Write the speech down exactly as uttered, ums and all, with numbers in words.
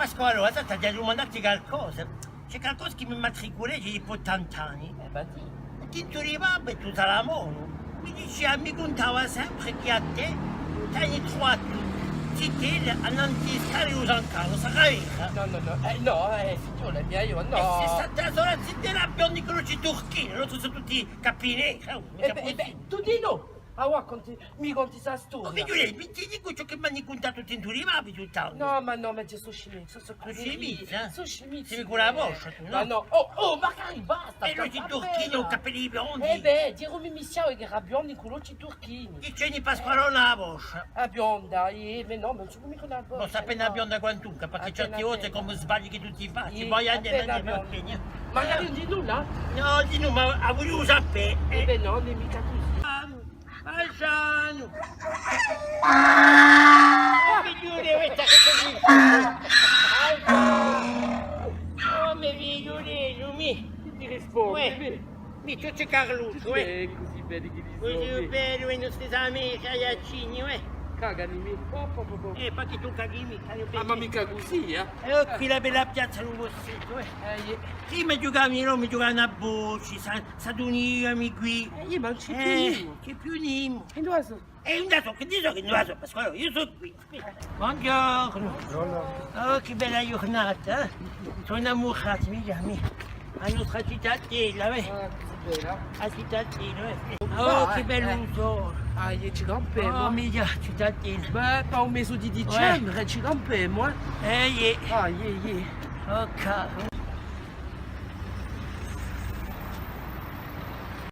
Pasqualò, aspetta, t'aghju da dumandà ti calcosa. Ci hè calcosa chì mi matricula digià dipoi tant'anni. Eh, ma dì. Tintu di babbu è tuttu à l'amore. Mi dicia, mi cuntava sempre chì à tè t'ani truvatu zitelli annantu à e scale di u San Carlu, sarà vera? Nò, nò, nò, eh, nò, eh, figliola mia, eiu nò. È sè stata sola zitella bionda cù l'ochji turchini, l'altri sò tutti capineri, eh, eh bè, eh bè, tù dì nò. Ah, và, conti, mi conti sta storia. O figliulè, mi ti dicu ciò chì m'ani cuntatu tintu di babbu, tuttu. Nò, ma nò, ma eiu sò scimizia, sò, sò scimizia, eh? Sò scimizia. Sì, cù a voscia, tù, nò? Ma nò, oh, oh, ma dai, basta. È l'ochji turchini, i capelli biondi. Eh bè, dicu, mi, mi sò chì era bionda cù l'ochji turchini. Chì ci hè di Pasqualò à a voscia? A bionda, eh, ma nò, ma ùn sò micca una voscia. Ma sò appena bionda quantunque, perchè certi volti cum'è sbagli chì tù ti faci. Poi appena bionda. Magari ùn dì nulla? Nò, dì nò, ma a vuliu sapè, eh. Eh bè, nò, ùn hè micca cusì. Fasgianu! Oh, figliulè, guarda chì sò quì! Oh, me figliulè, mi! Chì ti rispondi? Uè, mi, ciò, ci hè Carlucciu, uè. Eh, cusì belli chì li sò. Cusì belli, i nostri amichi aiaccini, uè. Cagani mì. Po, po, po, po. Eh, perchè tù caghi mì, caghi. Ah, ma micca cusì, eh? È quì a bella piazza di u Bossettu, eh. Eh, iè. Prima ghjucavami, nò, mi ghjucavani à bocce, sà, s'adunavami quì. Eh, iè, ma ùn ci hè più nimu. Ci hè più nimu. È induva sò? È induva sò, chì dici chì induva sò, Pasqualò, eiu sò quì. Bonghjornu. Bonghjornu. Oh, chì bella ghjurnata, eh? Sò innamuratu, mi chjami. A nostra citadella, eh? Ah, cusì bella. A citadella, eh? Oh, chì bellu sole. Ah, iè, ci campemu, eh. Oh, mì, a citadella. Bè, pà u mese di dicembre, ci campemu, eh. Eh, iè. Ah, iè, iè. Ok.